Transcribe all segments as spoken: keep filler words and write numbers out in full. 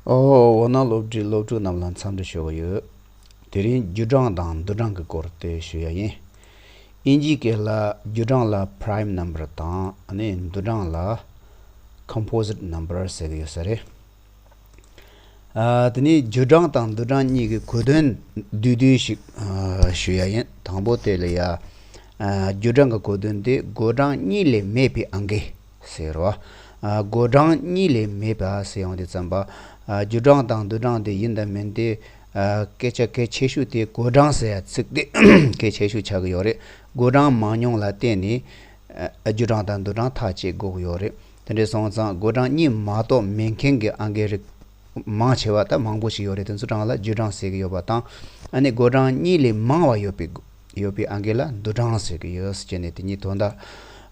ཨོ། འོ་ན་སློབ་གྲྭའི་སློབ་ཕྲུག་རྣམས་ལ་འཚམས་འདྲི་ཞུ་གི་ཡོད། དེ་རིང་རྒྱུ་གྲངས་དང་བསྡུས་གྲངས་ཀྱི་སྐོར་དེ་ཞུ་ཡ་ཡིན། དབྱིན་ཇིའི་སྐད་ལ་རྒྱུ་གྲངས་ལ་prime number དང་ཨ་ནི་བསྡུས་གྲངས་ལ་composite number ཟེར་གྱི་ཡོད་ས་རེད། ཨ། དེ་ནས་རྒྱུ་གྲངས་དང་བསྡུས་གྲངས་གཉིས་ཀྱི་གོ་དོན་བསྡུས་བསྡུས་ཤིག་ཨ། ཞུ་ཡ་ཡིན། དང་པོ་དེ་ལ་ཡ། ཨ། རྒྱུ་གྲངས་ཀྱི་གོ་དོན་དེ་བགོད་གྲངས་གཉིས་ལས་མེད་པའི་ཨང་ཀི་ཟེར་བ། ཨ། བགོད་གྲངས་གཉིས་ལས་མེད་པ་ཟེར་ཡོང་དུས་ཙམ་པ། ཨ། རྒྱུ་གྲངས་དང་བསྡུས་གྲངས་དེ་ཡིན་དང་མིན་དེ། ཨ། སྐད་ཆ་གལ་ཆེ་ཤོས་དེ་བགོད་གྲངས་ཟེར་ཡ་ཚིག་དེ་གལ་ཆེ་ཤོས་ཆགས་ཀྱི་ཡོད་རེད། བགོད་གྲངས་མང་ཉུང་ལ་བརྟེན་ནས། ཨ། རྒྱུ་གྲངས་དང་བསྡུས་གྲངས་ཐག་གཅོད་དགོས་ཀྱི་ཡོད་རེད། དེ་འདྲ་སོང་ཙང་བགོད་གྲངས་གཉིས་མ་གཏོགས་མེད་མཁན་གྱི་ཨང་ཀིའི་རིགས་མང་ཆེ་བ་ད་མང་པོ་ཞིག་ཡོད་རེད། དེ་ཚོའི་གྲངས་ལ་རྒྱུ་གྲངས་ཟེར་གྱི་ཡོད་པ་དང་། ཨ་ནི་བགོད་གྲངས་གཉིས་ལས་མང་བ་ཡོད་པའི་ཡོད་པའི་ཨང་ཀི་ལ་བསྡུས་གྲངས་ཟེར་གྱི་ཡོད་ཟེར་ནས་དེ་གཉིས་དོན་དག་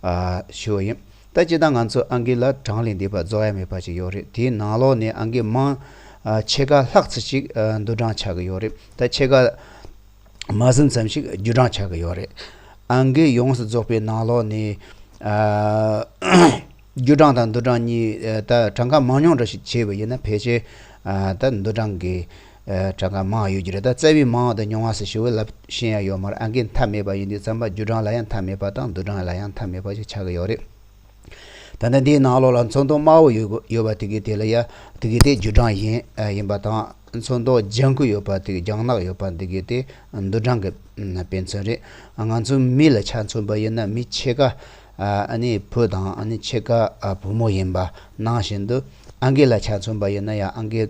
ཨ། ཞུ་བ་ཡིན། ད་སྤྱིར་བཏང་ང་ཚོ་ཨང་ཀི་ལ་གྲངས་ལས་འདས་པ་རྫོགས་ཡ་མེད་པ་ཞིག་ཡོད་རེད། དེའི་ནང་ལོགས་ནས་ཨང་ཀི་མང་ཨ། ཕྱེད་ཀ་ལྷག་ཙམ་ཞིག་ཨ། བསྡུས་གྲངས་ཆགས་ཀྱི་ཡོད་རེད། ད་ཕྱེད་ཀ་མ་ཟིན་ཙམ་ཞིག་རྒྱུ་གྲངས་ཆགས་ཀྱི་ཡོད་རེད། ཨང་ཀི་ཡོངས་སུ་རྫོགས་པའི་ནང་ལོགས་ནས། ཨ། རྒྱུ་གྲངས་དང་བསྡུས་གྲངས་གཉིས། ཨ། ད་གྲངས་ཀ་མང་ཉུང་འདྲ་ཞིག་བྱས་པ་ཡིན་ན་ཕལ་ཆེར། ཨ། ད་བསྡུས་གྲངས་ཀྱི། ཨ། གྲངས་ཀ་མང་ཡོད་ཀྱི་རེད། ད་རྩ་བའི་མང་བ་དང་ཉུང་བ་ཟེར་ཞུ་བའི་ལབ་ཤེས་ཡ་ཡོད་མ་རེད། ཨང་ཀི་མཐའ་མེད་པ་ཡིན་དུས་ཙམ་པ་རྒྱུ་གྲངས་ལ་ཡང་མཐའ་མེད་པ་དང་བསྡུས་གྲངས་ལ་ཡང་མཐའ་མེད་པ་ཞིག་ཆགས་ཀྱི་ཡོད་རེད། ད་ལྟ་འདིའི་ནང་ལོགས་ལ་ཚོན་མདོག་དམར་པོ་ཡོད་ཡོད་པ་དེ་གའི་དེ་ལ་ཡ། དེ་གའི་དེ་རྒྱུ་གྲངས་ཡིན། ཨ། ཡིན་པ་དང་། ཚོན་མདོག་ལྗང་ཁུ་ཡོད་པ་དེ། ལྗང་ནག་ཡོད་པ་དེ་གའི་དེ་བསྡུས་གྲངས་ཀྱི་དཔེ་མཚོན་རེད། ང་ཚོ་མི་ལ་ཆ་མཚོན་པ་ཡིན་ན་མི་ཕྱེད་ཀ་ཨ་ནི་བུ་དང་ཨ་ནི་ཕྱེད་ཀ་ཨ་བུ་མོ་ཡིན་པ་ནང་བཞིན་དུ། ཨང་ཀི་ལ་ཆ་མཚོན་པ་ཡིན་ན་ཡང་ཨང་ཀི་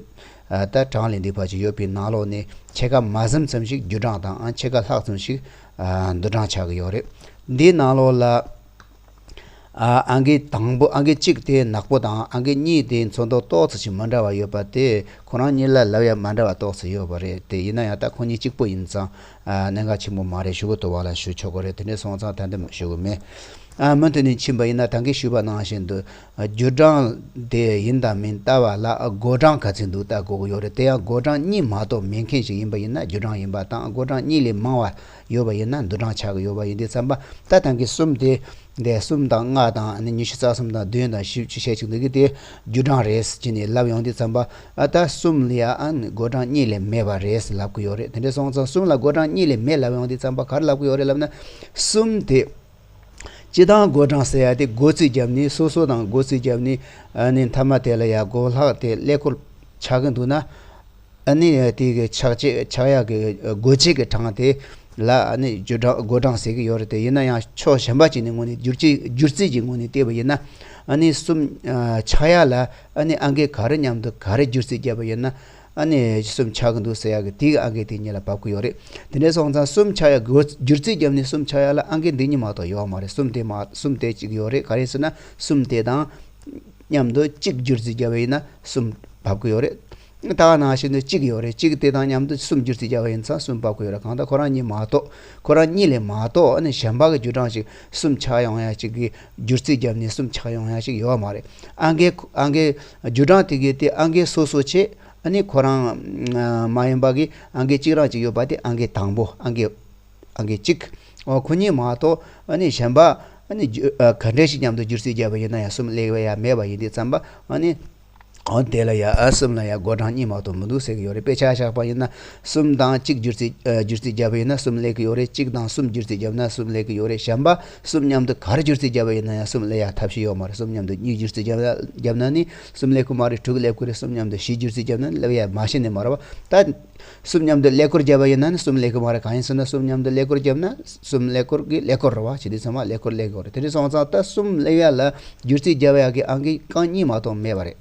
ཨ་ད་གྲངས་ལས་འདས་པ་ཅིག་ཡོད་པའི་ནང་ལོགས་ནས་ཕྱེད་ཀ་མ་ཟིན་ཙམ་ཞིག་རྒྱུ་གྲངས་དང་། ཨ་ཕྱེད་ཀ་ལྷག་ཙམ་ཞིག་ཨ་བསྡུས་གྲངས་ཆགས་ཀྱི་ཡོད་རེད། འདིའི་ནང་ལོགས་ལ། ཨ་ཨང་ཀི་དང་པོ། ཨང་ཀི་གཅིག་དེ་ནག་པོ་དང་། ཨང་ཀི་གཉིས་དེ་ཚོན་མདོག་ཏོག་ཙམ་ཞིག་མི་འདྲ་བ་ཡོད་པ་དེ་ཁོ་རང་གཉིས་ལ་ལབ་ཡ་མ་འདྲ་བ་ཏོག་ཙམ་ཡོད་པ་རེད། དེ་ཡིན་ན་ཡང་ད་ཁོ་གཉིས་གཅིག་པོ་ཡིན་ཙང་། ཨ་གནད་འགག་ཆེན་པོ་མ་རེད། ཞུ་གི་འདུག་བ་ལ་ཞུ་ཆོག་གི་རེད། དེ་འདྲ་སོང་ཙང་ད་འདི་ཞུ་གི་མེད། ཨ་མུ་མཐུད་ནས་ཕྱིན་པ་ཡིན་ན། ད་གིན་ཞུས་པ་ནང་བཞིན་དུ། ཨ་རྒྱུ་གྲངས་དེ་ཡིན་དང་མིན་ལྟ་བ་ལ། ཨ་བགོད་གྲངས་ག་ཚོད་འདུག་ལྟ་དགོས་ཀྱི་ཡོད་རེད། དེ་ཡང་བགོད་གྲངས་གཉིས་མ་གཏོགས་མེད་མཁན་ཞིག་ཡིན་པ་ཡིན་ན་རྒྱུ་གྲངས་ཡིན་པ་དང་། བགོད་གྲངས་གཉིས་ལས་མང་བ་ཡོད་པ་ཡིན་ན་བསྡུས་གྲངས་ཆགས་ཀྱི་ཡོད་པ་ཡིན་དུས་ཙམ་པ། ད་ད་གིན་གསུམ་དེ། འདས་གསུམ་དང་ལྔ་དང་ནི་ཉི་ཤུ་རྩ་གསུམ་དང་བདུན་དང་བཞི་བཅུ་ཞེ་གཅིག་འདི་གི་དེ་རྒྱུ་གྲངས་རེད་ཟེར་ནས་ལབ་ཡོང་དུས་ཙམ་པ། ཨ་ད་གསུམ་ལ་ཡ་ཨ་ནི་བགོད་གྲངས་གཉིས་ལས་མེད་པ་རེད་ཟེར་ལབ་ཀྱི་ཡོད་རེད། དེ་འདྲ་སོང་ཙང་གསུམ་ལ་བགོད་གྲངས་གཉིས་ལས་མེད་ལབ་ཡོང་དུས་ཙམ་པ་ག་རེ་ལབ་ཀྱི་ཡོད་རེད་ལབ་ན། གསུམ་དེ་སྤྱིར་བཏང་བགོད་གྲངས་ཟེར་ཡ་དེ་བགོ་རྩིས་བརྒྱབ་ནས། སོ་སོ་དང་བགོ་རྩིས་བརྒྱབ་ནས། ཨ་ནི་མཐའ་མ་དེ་ལ་ཡ་བགོ་ལྷག་དེ་ཀླད་ཀོར་ཆགས་ཀྱི་འདུག་ན། ཨ་ནི་དེ་གི་ཆག་ཆེ་ཆག་ཡག་གི་བགོ་བྱེད་ཀྱི་གྲངས་དེ་ལ་ཨ་ནི་རྒྱུ་གྲངས་བགོ་གྲངས་ཟེར་གྱི་ཡོད་རེད། དེ་ཡིན་ན་ཡང་ཕྱོགས་གཞན་པ་ཅིག་ནས་ངོས་ནས་སྒྱུར་རྩིས་སྒྱུར་རྩིས་ཀྱི་ངོས་ནས་བལྟས་པ་ཡིན་ན། ཨ་ནི་གསུམ་ཨ་ཆག་ཡག་ལ་ཨ་ནི་ཨང་ཀི་ག་རེ་མཉམ་དུ་ག་རེ་སྒྱུར་རྩིས་བརྒྱབ་པ་ཡིན་ན། ཨ་ནི་གསུམ་ཆག་གི་འདུག་ཟེར་ཡག་གི་དེ་གི་ཨང་ཀི་དེ་གཉིས་ལ་བབས་ཀྱི་ཡོད་རེད། དེ་འདྲ་སོང་ཙང་གསུམ་ཆག་ཡག་བགོ་སྒྱུར་རྩིས་བརྒྱབ་ནས་གསུམ་ཆག་ཡག་ལ་ཨང་ཀི་འདི་གཉིས་མ་གཏོགས་ཡོད་མ་རེད། གསུམ་དེ་མ་གསུམ་དེ་གཅིག་ཡོད་རེད། ག་རེ་ཟེར་ན་གསུམ་དེ་དང་མཉམ་དུ་གཅིག་སྒྱུར་རྩིས་བརྒྱབ་པ་ཡིན་ན་གསུམ་བབས་ཀྱི་ཡོད་རེད། ད་ག་ནང་བཞིན་དུ་གཅིག་ཡོད་རེད། གཅིག་དེ་དང་མཉམ་དུ་གསུམ་སྒྱུར་རྩིས་བརྒྱབ་པ་ཡིན་ཙང་གསུམ་བབས་ཀྱི་ཡོད་རེད། གང་ལྟར་ཁོ་རང་གཉིས་མ་གཏོགས། ཁོ་རང་གཉིས་ལས་མ་གཏོགས་ཨ་ནི་གཞན་པ་གི་རྒྱུ་གྲངས་ཤིག་གསུམ་ཆགས་ཡོང་ཡ་ཅིག་གི་སྒྱུར་རྩིས་བརྒྱབ་ནས་གསུམ་ཆགས་ཡོང་ཡ་ཅིག་ཡོད་མ་རེད། ཨང་ཀི་ཨང་ཀི་རྒྱུ་གྲངས་དེ་གའི་དེ་ཨང་ཀི་སོ་སོ་བྱས། ཨ་ནི་ཁོ་རང་མ་ཡིན་པ་གི་ཨང་ཀི་གཅིག་རང་ཅིག་ཡོད་པ་དེ་ཨང་ཀི་དང་པོ། ཨང་ཀི་ཨང་ཀི་གཅིག་འོ་ཁོ་གཉིས་མ་གཏོགས་ཨ་ནི་གཞན་པ་ཨ་ནི་རྒྱུ་ཨ་ག་འདྲ་ཞིག་མཉམ་དུ་སྒྱུར་རྩིས་བརྒྱབ་པ་ཡིན་ན་ཡང་གསུམ་སླེབས་ཡ་མེད་པ་ཡིན་དུས་ཙམ་པ། ཨ་ནི་འོ་དེ་ལ་ཡ་ཨ་གསུམ་ལ་ཡ་བགོ་གྲངས་གཉིས་མ་གཏོགས་མི་འདུག་ཟེར་གྱི་ཡོད་རེད། དཔེ་ཆ་བཞག་པ་ཡིན་ན་གསུམ་དང་གཅིག་སྒྱུར་རྩིས་ཨ་སྒྱུར་རྩིས་བརྒྱབ་པ་ཡིན་ན་གསུམ་སླེབས་ཀྱི་ཡོད་རེད། གཅིག་དང་གསུམ་སྒྱུར་རྩིས་བརྒྱབ་ན་གསུམ་སླེབས་ཀྱི་ཡོད་རེད། གཞན་པ་གསུམ་མཉམ་དུ་ག་རེ་སྒྱུར་རྩིས་བརྒྱབ་པ་ཡིན་ན་ཡང་གསུམ་སླེབས་ཡ་ཐབས་ཤེས་ཡོད་མ་རེད། གསུམ་མཉམ་དུ་གཉིས་སྒྱུར་རྩིས་བརྒྱབ་ན་བརྒྱབ་ན་ནི་གསུམ་སླེབས་ཀྱི་མ་རེད། དྲུག་སླེབས་ཀྱི་རེད། གསུམ་མཉམ་དུ་བཞི་སྒྱུར་རྩིས་བརྒྱབ་ན་ནི་སླེབས་ཡ་མ་ཤེས་ནི་མ་རེད་པ། ད་གསུམ་མཉམ་དུ་ཀླད་ཀོར་བརྒྱབ་པ་ཡིན་ན་ནི་གསུམ་སླེབས་ཀྱི་མ་རེད། གང་ཡིན་ཟེར་ན་གསུམ་མཉམ་དུ་ཀླད་ཀོར་བརྒྱབ་ན་གསུམ་ཀླད་ཀོར་གྱི་ཀླད་ཀོར་རེད་པ། བྱས་དུས་ཚང་མ་ཀླད་ཀོར་སླེབས་ཀྱི་ཡོད་རེད། དེ་འདྲ་སོང་ཙང་ད་གསུམ་སླེབས་ཡ་ལ་སྒྱུར་རྩིས་བརྒྱབ་ཡ་གི་ཨང་ཀི་རྐང་གཉིས་མ་གཏོགས་མེད་པ་རེད།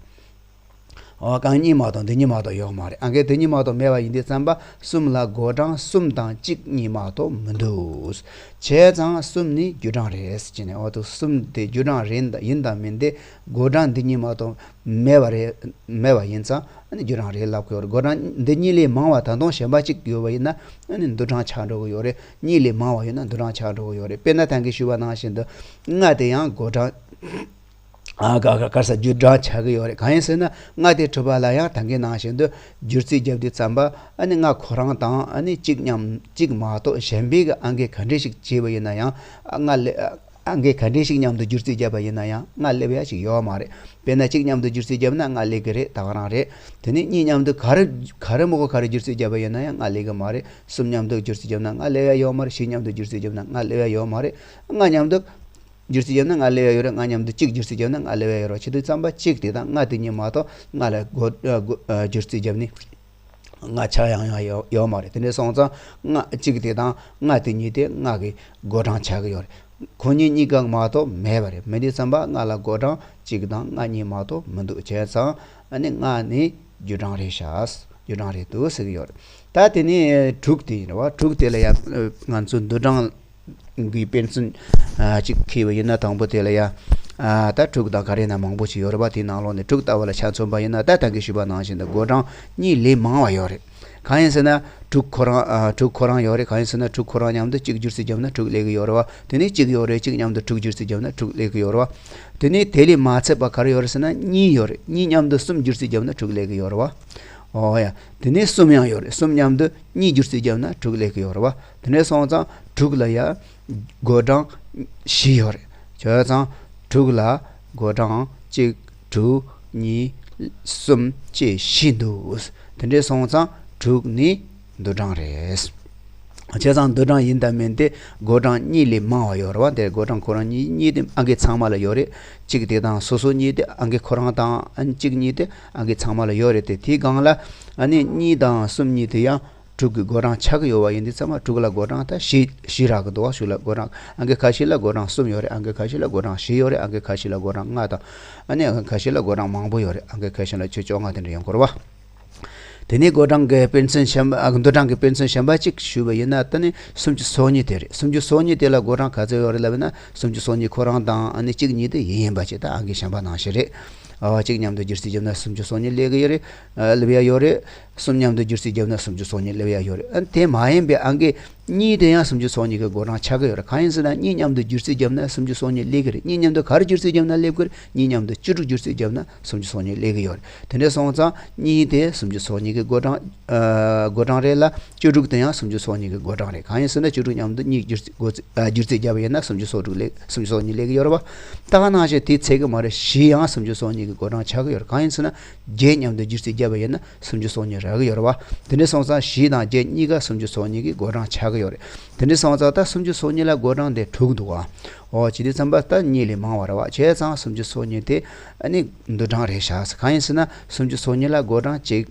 འོ་རྐང་གཉིས་མ་གཏོགས་འདི་གཉིས་མ་གཏོགས་ཡོད་མ་རེད། ཨང་ཀི་འདི་གཉིས་མ་གཏོགས་མེད་པ་ཡིན་དུས་ཙམ་པ་གསུམ་ལ་བགོ་གྲངས་གསུམ་དང་གཅིག་གཉིས་མ་གཏོགས་མི་འདུག་བྱས་ཙང་གསུམ་ནི་རྒྱུ་གྲངས་རེད་ཟེར་གྱི་ནས། འོ་དུ་གསུམ་དེ་རྒྱུ་གྲངས་རེད་ཡིན་དང་མིན་དེ་བགོ་གྲངས་འདི་གཉིས་མ་གཏོགས་མེད་པ་རེད། མེད་པ་ཡིན་ཙང་ཨ་ནི་རྒྱུ་གྲངས་རེད་ལབ་ཀྱི་ཡོད་རེད། བགོ་གྲངས་འདི་གཉིས་ལས་མང་བ་ད་དུང་གཞན་པ་གཅིག་ཡོད་པ་ཡིན་ན་ཨ་ནི་བསྡུས་གྲངས་ཆགས་འགྲོ་གི་ཡོད་རེད། གཉིས་ལས་མང་བ་ཡོད་ན་བསྡུས་གྲངས་ཆགས་འགྲོ་གི་ཡོད་རེད། དཔེར་ན་ད་གིན་ཞུས་པ་ནང་བཞིན་དུ་ལྔ་དེ་ཡང་བགོ་གྲངས། ཨ་ག་ག་ག་ས་རྒྱུ་གྲངས་ཆགས་ཀྱི་ཡོད་རེད། གང་ཡིན་ཟེར་ན་ལྔ་དེ་གྲུབ་པ་ལ་ཡང་ད་གིན་ནང་བཞིན་དུ་སྒྱུར་རྩིས་བརྒྱབ་དུས་ཙམ་པ་ཨ་ནི་ལྔ་ཁོ་རང་དང་ཨ་ནི་གཅིག་མཉམ་གཅིག་མ་གཏོགས་གཞན་པའི་གི་ཨང་ཀི་ག་འདྲ་ཞིག་བྱས་པ་ཡིན་ན་ཡང་ཨ་ལྔ་ལས་ ཨང་ཀི་ག་འདྲས་ཤིག་མཉམ་དུ་སྒྱུར་རྩིས་བརྒྱབ་པ་ཡིན་ན་ཡང་ལྔ་སླེབས་ཡ་ཞིག་ཡོད་མ་རེད། དཔེར་ན་གཅིག་མཉམ་དུ་སྒྱུར་རྩིས་བརྒྱབ་ན་ལྔ་སླེབས་ཀྱི་རེད། ད་ག་རང་རེད། དེ་ནས་གཉིས་མཉམ་དུ་ག་རེ་ག་རེ་མོ་ག་ག་རེ་སྒྱུར་རྩིས་བརྒྱབ་པ་ཡིན་ན་ཡང་ལྔ་སླེབས་ཀྱི་མ་རེད། གསུམ་མཉམ་དུ་སྒྱུར་རྩིས་བརྒྱབ་ན་ལྔ་སླེབས་ཡ་ཡོད་མ་རེད། བཞི་མཉམ་དུ་སྒྱུར་རྩིས་བརྒྱབ་ན་ལྔ་སླེབས་ཡ་ཡོད་མ་རེད། ལྔ་མཉམ་དུ་སྒྱུར་རྩིས་བརྒྱབ་ན་ལྔ་སླེབས་ཡ་ཡོད་རེད། ལྔ་མཉམ་དུ་གཅིག་སྒྱུར་རྩིས་བརྒྱབ་ན་ལྔ་སླེབས་ཡ་ཡོད་རེད། བྱེད་དུས་ཙམ་པ་གཅིག་དེ་དང་ལྔ་དེ་གཉིས་མ་གཏོགས་ལྔ་ལ་བགོ་ཨ་བགོ་ཨ་སྒྱུར་རྩིས་བརྒྱབ་ནས་ལྔ་ཆགས་ཡང་ཡང་ཡོད་ཡོད་མ་རེད། དེ་འདྲ་སོང་ཙང་ལྔ་གཅིག་དེ་དང་ལྔ་དེ་གཉིས་དེ་ལྔ་གི་བགོ་གྲངས་ཆགས་ཀྱི་ཡོད་རེད། ཁོ་གཉིས་གཉིས་ཀ་མ་གཏོགས་མེད་པ་རེད། མེད་དུས་ཙམ་པ་ལྔ་ལ་བགོ་གྲངས་གཅིག་དང་ལྔ་གཉིས་མ་གཏོགས་མི་འདུག་བྱས་ཙང་ཨ་ནི་ལྔ་ནི་རྒྱུ་གྲངས་རེད་ཤག་རྒྱུ་གྲངས་རེད་འདུག་ཟེར་གྱི་ཡོད་རེད། ད་དེ་ནས་དྲུག་དེ་ཡིན་རེད་བ། དྲུག་དེ་ལ་ཡང་ང་ཚོ་འདུ་གྲངས་གི་དཔེར་མཚོན་ཨ་གཅིག་འཁྱེར་བ་ཡིན་ན། དང་པོ་དེ་ལ་ཡ་ཨ་ད་དྲུག་དང་ག་རེ་ན་མང་པོ་ཞིག་ཡོད་རེད་བ། དེའི་ནང་ལོགས་ནས་དྲུག་ལྟ་བ་ལ་ཆ་མཚོན་པ་ཡིན་ན། ད་ད་གིན་ཞུས་པ་ནང་བཞིན་དུ་བགོ་གྲངས་གཉིས་ལས་མང་བ་ཡོད་རེད། གང་ཡིན་ཟེར་ན་དྲུག་ཁོ་རང་ཨ་དྲུག་ཁོ་རང་ཡོད་རེད། གང་ཡིན་ཟེར་ན་དྲུག་ཁོ་རང་མཉམ་དུ་གཅིག་སྒྱུར་རྩིས་བརྒྱབ་ན་དྲུག་སླེབས་ཀྱི་ཡོད་རེད་བ། དེ་ནས་གཅིག་ཡོད་རེད། གཅིག་མཉམ་དུ་དྲུག་སྒྱུར་རྩིས་བརྒྱབ་ན་དྲུག་སླེབས་ཀྱི་ཡོད་རེད་བ། དེ་ནས་དེ་ལས་མ་ཚད་པ་ག་རེ་ཡོད་རེད་ཟེར་ན་གཉིས་ཡོད་རེད། གཉིས་མཉམ་དུ་གསུམ་སྒྱུར་རྩིས་བརྒྱབ་ན་དྲུག་སླེབས་ཀྱི་ཡོད་རེད་བ། ཨོ་ཡ། དེ་ནས་གསུམ་ཡང་ཡོད་རེད། གསུམ་མཉམ་དུ་གཉིས་སྒྱུར་རྩིས་བརྒྱབ་ན་དྲུག་སླེབས་ཀྱི་ཡོད་རེད་བ། དེ་འདྲ་སོང་ཙང་དྲུག་ལ་ཡ་བགོ་གྲངས་བཞི་ཡོད་རེད། བྱས་ཙང་དྲུག་ལ་བགོ་གྲངས་གཅིག་དྲུག་གཉིས་གསུམ་བཅས་བཞི་འདུག་དེ་འདྲ་སོང་ཙང་དྲུག་ནི་འདུ་གྲངས་རེད། བྱས་ཙང་འདུ་གྲངས་ཡིན་དང་མིན་དེ་བགོ་གྲངས་གཉིས་ལས་མང་བ་ཡོད་རེད་བ། དེ་བགོ་གྲངས་ཁོ་རང་གཉིས་གཉིས་དེ་ཨང་ཀི་ཚང་མ་ལ་ཡོད་རེད། གཅིག་དེ་དང་སོ་སོ་གཉིས་དེ་ཨང་ཀི་ཁོ་རང་དང་ཨ་ནི་གཅིག་གཉིས་དེ་ཨང་ཀི་ཚང་མ་ལ་ཡོད་རེད། དེ་དེའི་སྒང་ལ་ཨ་ནི་གཉིས་དང་གསུམ་གཉིས་དེ་ཡང་དྲུག་གི་བགོ་གྲངས་ཆགས་ཀྱི་ཡོད་པ་ཡིན་དུས་ཙམ་པ་དྲུག་ལ་བགོ་གྲངས་ད་བཞི་བཞི་རག་གི་འདུག་བ། ཞུ་ལ་བགོ་གྲངས་ཨང་ཀི་ཁ་ཤས་ལ་བགོ་གྲངས་གསུམ་ཡོད་རེད། ཨང་ཀི་ཁ་ཤས་ལ་བགོ་གྲངས་བཞི་ཡོད་རེད། ཨང་ཀི་ཁ་ཤས་ལ་བགོ་གྲངས་ལྔ་དང་ཨ་ནི་ཨང་ཀི་ཁ་ཤས་ལ་བགོ་གྲངས་མང་པོ་ཡོད་རེད། ཨང་ཀི་ཁ་ཤས་ལ་ཆུ་བཅོ་ལྔ་དེ་འདྲ་ཡོང་གི་རེད་བ། དེ་ནས་བགོ་གྲངས་ཀྱི་དཔེར་མཚོན་གཞན་པ་ཨ་འདུ་གྲངས་ཀྱི་དཔེར་མཚོན་གཞན་པ་གཅིག་ཞུས་པ་ཡིན་ན། ད་ནི་སུམ་ཅུ་སོ་གཉིས་དེ་རེད། སུམ་ཅུ་སོ་གཉིས་དེ་ལ་བགོ་གྲངས་ག་ཚོད་ཡོད་རེད་ལབ་ན། སུམ་ཅུ་སོ་གཉིས་ཁོ་རང་དང་ཨ་ནི་གཅིག་གཉིས་དེ་ཡིན་ཡིན་པ་ཅིག་ད་ཨང་ཀི་གཞན་པ་ནང་བཞིན་རེད། ཨ་གཅིག་མཉམ་དུ་སྒྱུར་རྩིས་བརྒྱབ་ན་སུམ་ཅུ་སོ་གཉིས་སླེབས་ཀྱི་ཡོད་རེད། ཨ་སླེབས་ཡ་ཡོད་རེད། གསུམ་མཉམ་དུ་སྒྱུར་རྩིས་བརྒྱབ་ན་སུམ་ཅུ་སོ་གཉིས་སླེབས་ཡ་ཡོད་རེད། ཨ་དེ་མ་ཡིན་པའི་ཨང་ཀི་གཉིས་དེ་ཡང་སུམ་ཅུ་སོ་གཉིས་ཀྱི་བགོ་གྲངས་ཆགས་ཀྱི་ཡོད་རེད། གང་ཡིན་ཟེར་ན་གཉིས་མཉམ་དུ་སྒྱུར་རྩིས་བརྒྱབ་ན་སུམ་ཅུ་སོ་གཉིས་སླེབས་ཀྱི་རེད། གཉིས་མཉམ་དུ་ག་རེ་སྒྱུར་རྩིས་བརྒྱབ་ན་སླེབས་ཀྱི་རེད། གཉིས་མཉམ་དུ་བཅུ་དྲུག་སྒྱུར་རྩིས་བརྒྱབ་ན་སུམ་ཅུ་སོ་གཉིས་སླེབས་ཀྱི་ཡོད་རེད། དེ་འདྲ་སོང་ཙང་གཉིས་དེ་སུམ་ཅུ་སོ་གཉིས་ཀྱི་བགོ་གྲངས་ཨ་བགོ་གྲངས་རེད་ལ། བཅུ་དྲུག་དེ་ཡང་སུམ་ཅུ་སོ་གཉིས་ཀྱི་བགོ་གྲངས་རེད། གང་ཡིན་ཟེར་ན་བཅུ་དྲུག་མཉམ་དུ་གཉིས་སྒྱུར་རྩིས་བགོ་རྩིས་ཨ་སྒྱུར་རྩིས་བརྒྱབ་པ་ཡིན་ན་སུམ་ཅུ་སོ་དྲུག་སླེབས། སུམ་ཅུ་སོ་གཉིས་སླེབས་ཀྱི་ཡོད་རེད་བ། ད་ག་ནང་བཞིན་དེ་ཚད་ཀྱི་མ་རེད། བཞི་ཡང་སུམ་ཅུ་སོ་གཉིས་ཀྱི་བགོ་གྲངས་ཆགས་ཀྱི་ཡོད་རེད། གང་ཡིན་ཟེར་ན་བརྒྱད་མཉམ་དུ་སྒྱུར་རྩིས་བརྒྱབ་པ་ཡིན་ན་སུམ་ཅུ་སོ་གཉིས་རག་གི་ཡོད་རེད་བ། དེ་འདྲ་སོང་ཙང་བཞི་དང་བརྒྱད་གཉིས་ཀ་སུམ་ཅུ་སོ་གཉིས་ཀྱི་བགོ་གྲངས་ཆགས་ཀྱི་ཡོད་རེད། དེ་འདྲ་སོང་ཙང་ད་སུམ་ཅུ་སོ་གཉིས་ལ་བགོ་གྲངས་དེ་དྲུག་འདུག་ཨ། ཨོ་བྱེད་དུས་ཙམ་པ་ད་གཉིས་ལས་མང་བ་རེད་བ། བྱས་ཙང་སུམ་ཅུ་སོ་གཉིས་དེ་ཨ་ནི་འདུ་གྲངས་རེད་ཤག་གང་ཡིན་ཟེར་ན་སུམ་ཅུ་སོ་གཉིས་ལ་བགོ་གྲངས་གཅིག་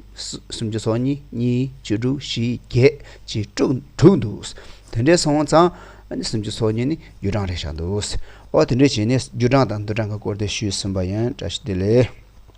སུམ་ཅུ་སོ་གཉིས། གཉིས། བཅུ་དྲུག་བཞི། བརྒྱད་བཅས་དྲུག་དྲུག་འདུག་དེ་འདྲ་སོང་ཙང་ཨ་ནི་སུམ་ཅུ་སོ་གཉིས་ནི་འདུ་གྲངས་རེད་ཤག་འདུག་ཨོ་དེ་འདྲ་བྱས་ནས་འདུ་གྲངས་དང་འདུ་གྲངས་ཀྱི་སྐོར་དེ་ཞུས་ཟིན་པ་ཡིན། བཀྲ་ཤིས་བདེ་ལེགས།